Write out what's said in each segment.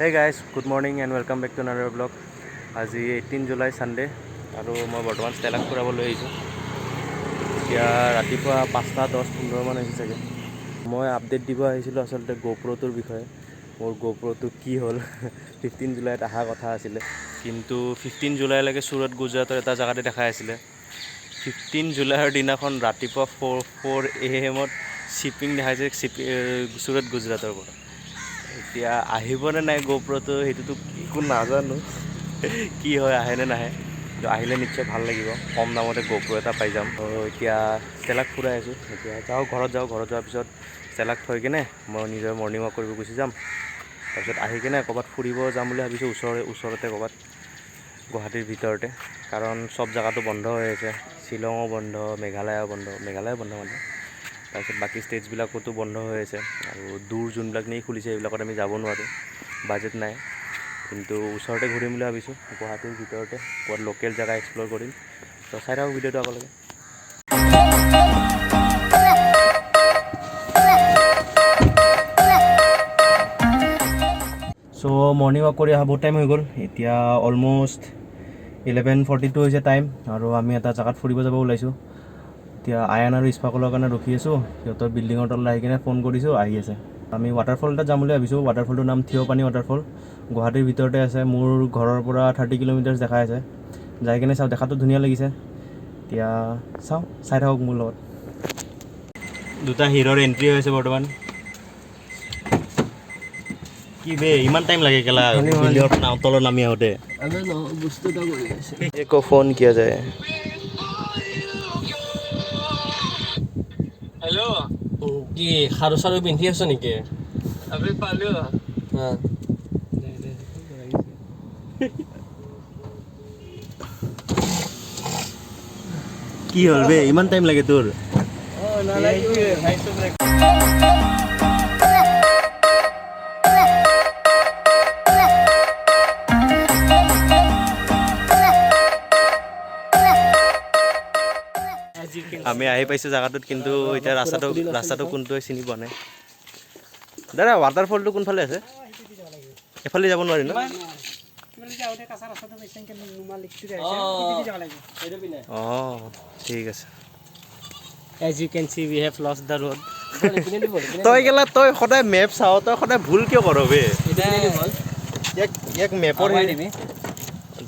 Hey guys, good morning and welcome back to another vlog. আজি 18 July, Sunday আৰু মই বৰ্তমান ষ্টেলাক ফুৰাবলৈ আহিছোঁ। এতিয়া ৰাতিপুৱা 5টা 10-15মান হৈছে চাগে। মই আপডেট দিব আহিছিলোঁ আচলতে গ'প্ৰ'টোৰ বিষয়ে। মোৰ গ'প্ৰ'টো কি হ'ল? 15 জুলাইত অহা কথা আছিলে, কিন্তু 15 জুলাইলৈকে চুৰট, গুজৰাটৰ এটা জেগাতে দেখাই আছিলে। 15 জুলাইৰ দিনাখন ৰাতিপুৱা ফ'ৰ ফ'ৰ এ এমত শ্বিপিং দেখাইছে, চুৰট গুজৰাটৰ পৰা। এতিয়া আহিবনে নাই গ'প্ৰ'টো, সেইটোতো একো নাজানো কি হয়, আহেনে নাহে। কিন্তু আহিলে নিশ্চয় ভাল লাগিব, কম দামতে গ'প্ৰ' এটা পাই যাম। তো এতিয়া ষ্টেলাক ফুৰাই আছোঁ। এতিয়া যাওঁ, ঘৰত যাওঁ। ঘৰত যোৱাৰ পিছত ষ্টেলাক থৈ কেনে মই নিজৰ মৰ্ণিং ৱাক কৰিব গুচি যাম। তাৰপিছত আহি কেনে ক'ৰবাত ফুৰিব যাম বুলি ভাবিছোঁ, ওচৰতে ক'ৰবাত, গুৱাহাটীৰ ভিতৰতে। কাৰণ চব জেগাটো বন্ধ হৈ আছে। শ্বিলঙো বন্ধ, মেঘালয়ো বন্ধ, মেঘালয়ো বন্ধ মানে তাৰপিছত বাকী ষ্টেটছবিলাকতো বন্ধ হৈ আছে। আৰু দূৰ যোনবিলাক নেকি খুলিছে, সেইবিলাকত আমি যাব নোৱাৰোঁ, বাজেট নাই। কিন্তু ওচৰতে ঘূৰিম বুলি ভাবিছোঁ, গুৱাহাটীৰ ভিতৰতে ক'ৰবাত লোকেল জেগা এক্সপ্ল'ৰ কৰিম। তো চাই থাকক ভিডিঅ'টো আগলৈকে। চ' মৰ্ণিং ৱাক কৰি অহা বহুত টাইম হৈ গ'ল। এতিয়া অলম'ষ্ট 11:42 হৈছে টাইম আৰু আমি এটা জেগাত ফুৰিব যাব ওলাইছোঁ। এতিয়া আয়ান আৰু ইস্পাকলৰ কাৰণে ৰখি আছোঁ। সিহঁতৰ বিল্ডিঙৰ তলত আহি কিনে ফোন কৰিছোঁ, আহি আছে। আমি ৱাটাৰফল এটাত যাম বুলি ভাবিছোঁ। ৱাটাৰফলটোৰ নাম থিয়পানী ৱাটাৰফল। গুৱাহাটীৰ ভিতৰতে আছে। মোৰ ঘৰৰ পৰা 30 কিলোমিটাৰ্ছ দেখাই আছে। যাই কিনে চাওঁ, দেখাটো ধুনীয়া লাগিছে। এতিয়া চাওঁ, চাই থাকক মোৰ লগত। দুটা হিৰ'ৰ এণ্ট্ৰি হৈছে বৰ্তমান। কি বে, ইমান টাইম লাগে কেলা বিল্ডিঙৰ পৰা তলত নামি আহোঁতে? বস্তু এটা কৰি আছে। को फोन किया जाए। হেল্ল'। কি খাৰু চাৰু পিন্ধি আছ নেকি? আমি পালো। হা। কি হ'ল বে, ইমান টাইম লাগে তোৰ? অ, নালাগিব ভাই, চব। আমি আহি পাইছোঁ জেগাটোত, কিন্তু এতিয়া ৰাস্তাটো কোনটো হয় চিনি পোৱা নাই। দাদা, ৱাটাৰফলটো কোনফালে আছে? এফালে যাব নোৱাৰি ন? অঁ, ঠিক আছে। As you can see, we have lost the road. তই কেলা, তই সদায় মেপ চাৱ, তই সদায় ভুল কিয় কৰ বে? ইয়াক মেপৰ হেৰি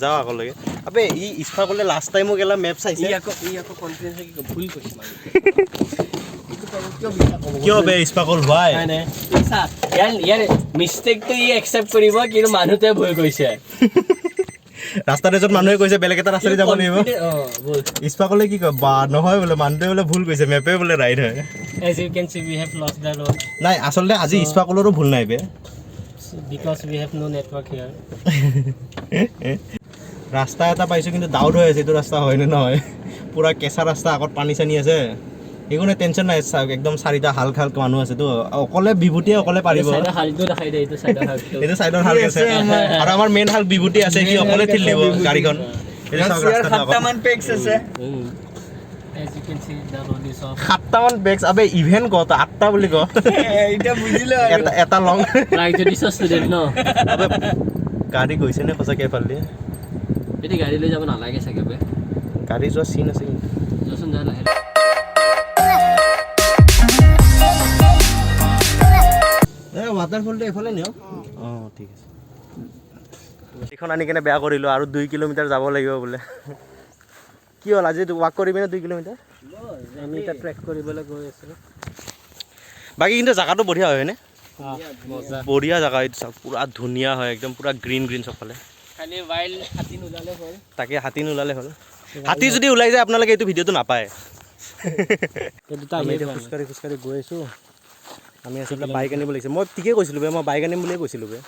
যাওঁ আগলৈকে। আবে, ই ইস্ফা কৰিলে লাষ্ট টাইমো কেলা মেপ চাইছে। ই আকৌ কনফিডেন্স কি ভুল কৈছে মানে। কিয় বে ইস্পাকল হোৱাই? নাই নাই, চা, ইয়াৰ ইয়াৰ মিষ্টেকটো ই একচেপ্ট কৰিব, কিন্তু মানুহটোৱে ভুল কৈছে। ৰাস্তাত এজন মানুহে কৈছে বেলেগ এটা ৰাস্তাৰে যাব লাগিব। অ, ভুল। ইস্পাকলে কি কয় বা, নহয় বোলে, মানুহটোৱে বোলে ভুল কৈছে, মেপে বোলে ৰাইট হয়। As you can see, we have lost the road. নাই, আচলতে আজি ইস্পাকলৰো ভুল নাই বে। Because we have no network here. ৰাস্তা এটা পাইছোঁ, কিন্তু ডাউট হৈ আছে এইটো ৰাস্তা হয়নে নহয়। পূৰা কেঁচা ৰাস্তা, আগত পানী চানী আছে। একো নাই, টেনশ্যন নাই। চাওক, একদম চাৰিটা হাল খাল মানুহ আছেতো। অকলে বিভূতিয়ে অকলে পাৰিব। চাইডৰ শালটো দেখাই দে, এইটো চাইডৰ শালটো। এইটো চাইডৰ হাল আছে আৰু আমাৰ মেইন হাল বিভূতি আছে, সি অকলে ঠেলি দিব গাড়ীখন। এইটো চাওক, ৰাস্তাটো আগত। পেক্স আছে। As you can see, the road is off. সাতটামান বেগছ আবে, ইভেন ক তই, আঠটা বুলি ক। এতিয়া বুজিলো। এটা এটা লং। প্ৰাগজ্যোতিষৰ ষ্টুডেণ্ট ন? আবে, গাড়ী গৈছে নে সঁচাকৈ এইফালেদি? এতিয়া গাড়ী লৈ যাব নালাগে চাগে বে। গাড়ী যোৱা চিন আছে কিন্তু। যোৱাচোন, যা লাহে। এই ৱাটাৰফলটো এইফালে নিয়ক। অঁ, ঠিক আছে। এইখন আনি কেনে বেয়া কৰিলোঁ। আৰু 2 কিলোমিটাৰ যাব লাগিব বোলে। কি হ'ল, আজি ৱাক কৰিবি নে 2 কিলোমিটাৰ? আমি এতিয়া ট্ৰেক কৰিবলৈ গৈ আছো। বাকী কিন্তু জেগাটো বঢ়িয়া হয়, হয়নে? মজা। বঢ়িয়া জেগা এইটো। চাওক, পূৰা ধুনীয়া হয়, একদম পূৰা গ্ৰীণ গ্ৰীণ চবফালে। খালি ৱাইল্ড হাতী নোলালে হ'ল। তাকে, হাতী নোলালে হ'ল। হাতী যদি ওলাই যায়, আপোনালোকে এইটো ভিডিঅ'টো নাপায়। এই দুটা আমি আহিয়ে এতিয়া পোৱা নাই। খোজকাঢ়ি খোজকাঢ়ি গৈ আছোঁ। আমি আচলতে বাইক আনিব লাগিছে। মই ঠিকেই কৈছিলোঁ বে, মই বাইক আনিম বুলিয়ে কৈছিলোঁ বে।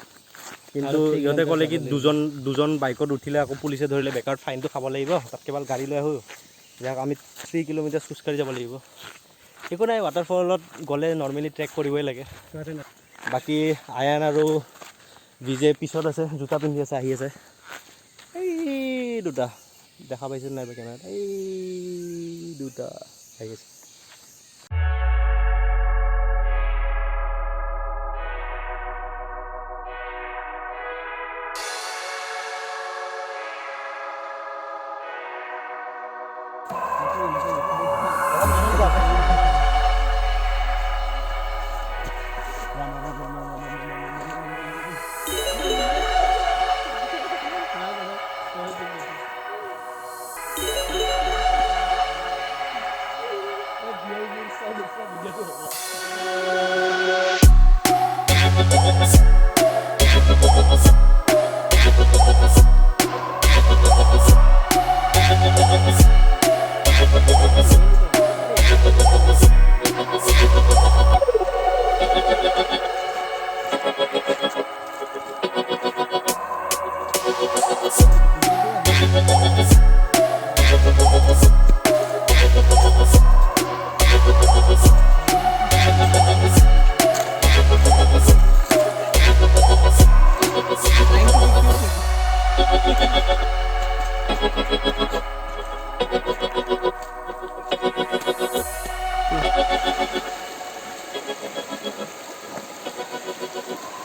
কিন্তু আৰু ঠিক ইহঁতে ঘণ্টা ক'লে কি যাব লাগিব। দুজন দুজন বাইকত উঠিলে আকৌ পুলিচে ধৰিলে বেকাৰত ফাইনটো খাব লাগিব, তাতকৈ ভাল গাড়ী লৈ আহোঁ। ইয়াক আমি 3 কিলোমিটাৰ খোজকাঢ়ি যাব লাগিব। একো নাই, ৱাটাৰফলত গ'লে নৰ্মেলি ট্ৰেক কৰিবই লাগে। বাকী আয়ান আৰু বিজে পিছত আছে, জোতা পিন্ধি আছে, আহি আছে। এই দুটা দেখা পাইছে নাই বা কেমেৰাত? এই দুটা আহি আছে।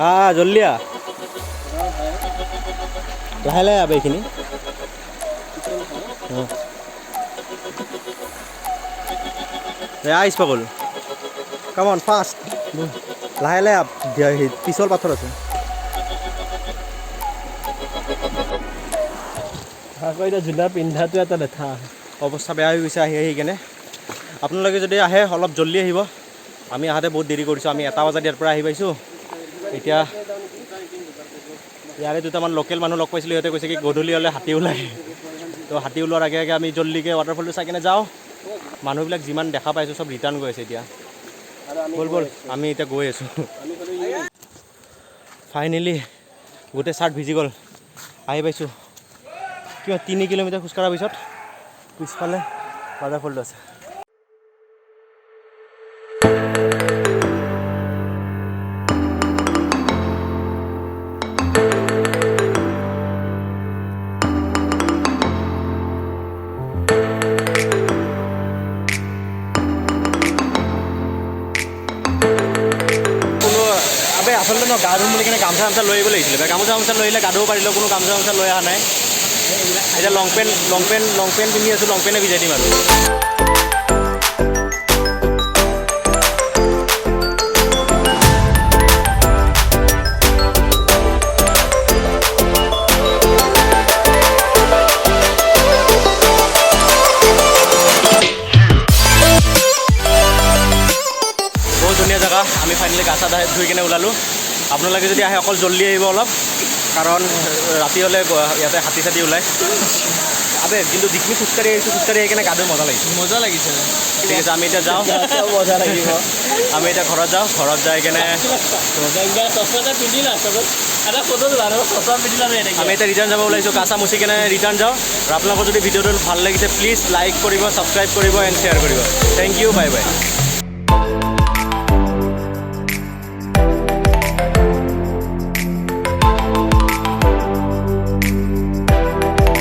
হা, জল্দি আহ, লাহে লাহে আবে এইখিনি। অঁ। আইচ পাগল, কাম অন ফাষ্ট, লাহে লাহে আপ, পিছল পাথৰ আছে। আকৌ এতিয়া জোতা পিন্ধাটো এটা লেঠা। অৱস্থা বেয়া হৈ গৈছে আহি আহি কেনে। আপোনালোকে যদি আহে, অলপ জল্দি আহিব। আমি আহাতে বহুত দেৰি কৰিছোঁ। আমি 1 বজাত ইয়াৰ পৰা আহি পাইছোঁ এতিয়া। ইয়াৰে দুটামান লোকেল মানুহ লগ পাইছিলোঁ, সিহঁতে কৈছে কি গধূলি হ'লে হাতী ওলায়। তো হাতী ওলোৱাৰ আগে আগে আমি জল্দিকৈ ৱাটাৰফলটো চাই কেনে যাওঁ। মানুহবিলাক যিমান দেখা পাইছোঁ, চব ৰিটাৰ্ণ গৈ আছে এতিয়া। ব'ল ব'ল, আমি এতিয়া গৈ আছোঁ। ফাইনেলি গোটেই চাৰ্ট ভিজি গ'ল। আহি পাইছোঁ কিবা 3 কিলোমিটাৰ খোজকঢ়াৰ পিছত। পিছফালে ৱাটাৰফলটো আছে। কোনো আবে আচলতে ন গা ধুম বুলি কিনে গামোচা গামোচা লৈ আহিব লাগিছিলে। গামোচা গামোচা লৈ আহিলে গা ধুব পাৰিলেও। কোনো গামোচা গামোচা লৈ অহা নাই। এতিয়া long pant, long pant, long pant পিন্ধি আছোঁ। লং পেণ্টে ভিজাই দিম আৰু। বহুত ধুনীয়া জেগা। আমি ফাইনেলি গা চা ধুই কিনে ওলালোঁ। আপোনালোকে যদি আহে, অকল জল্দি আহিব অলপ, কাৰণ ৰাতি হ'লে ইয়াতে হাতী চাতী ওলায়। আবে কিন্তু যিখিনি খোজকাঢ়ি আহিছোঁ, খোজকাঢ়ি আহি কিনে গা ধুই মজা লাগিছে। মজা লাগিছে। ঠিক আছে, আমি এতিয়া যাওঁ। মজা লাগিব। আমি এতিয়া ঘৰত যাওঁ। ঘৰত যাই কেনে চশমা এটা পিন্ধিলা, এটা ফটো তোলা আৰু চশমা পিন্ধিলা এনেকে। আমি এতিয়া ৰিটাৰ্ণ যাব ওলাইছোঁ। গা চা মুচি কেনে ৰিটাৰ্ণ যাওঁ। আৰু আপোনালোকৰ যদি ভিডিঅ'টো ভাল লাগিছে, প্লিজ লাইক কৰিব, ছাবস্ক্ৰাইব কৰিব এণ্ড শ্বেয়াৰ কৰিব। Thank you, bye bye.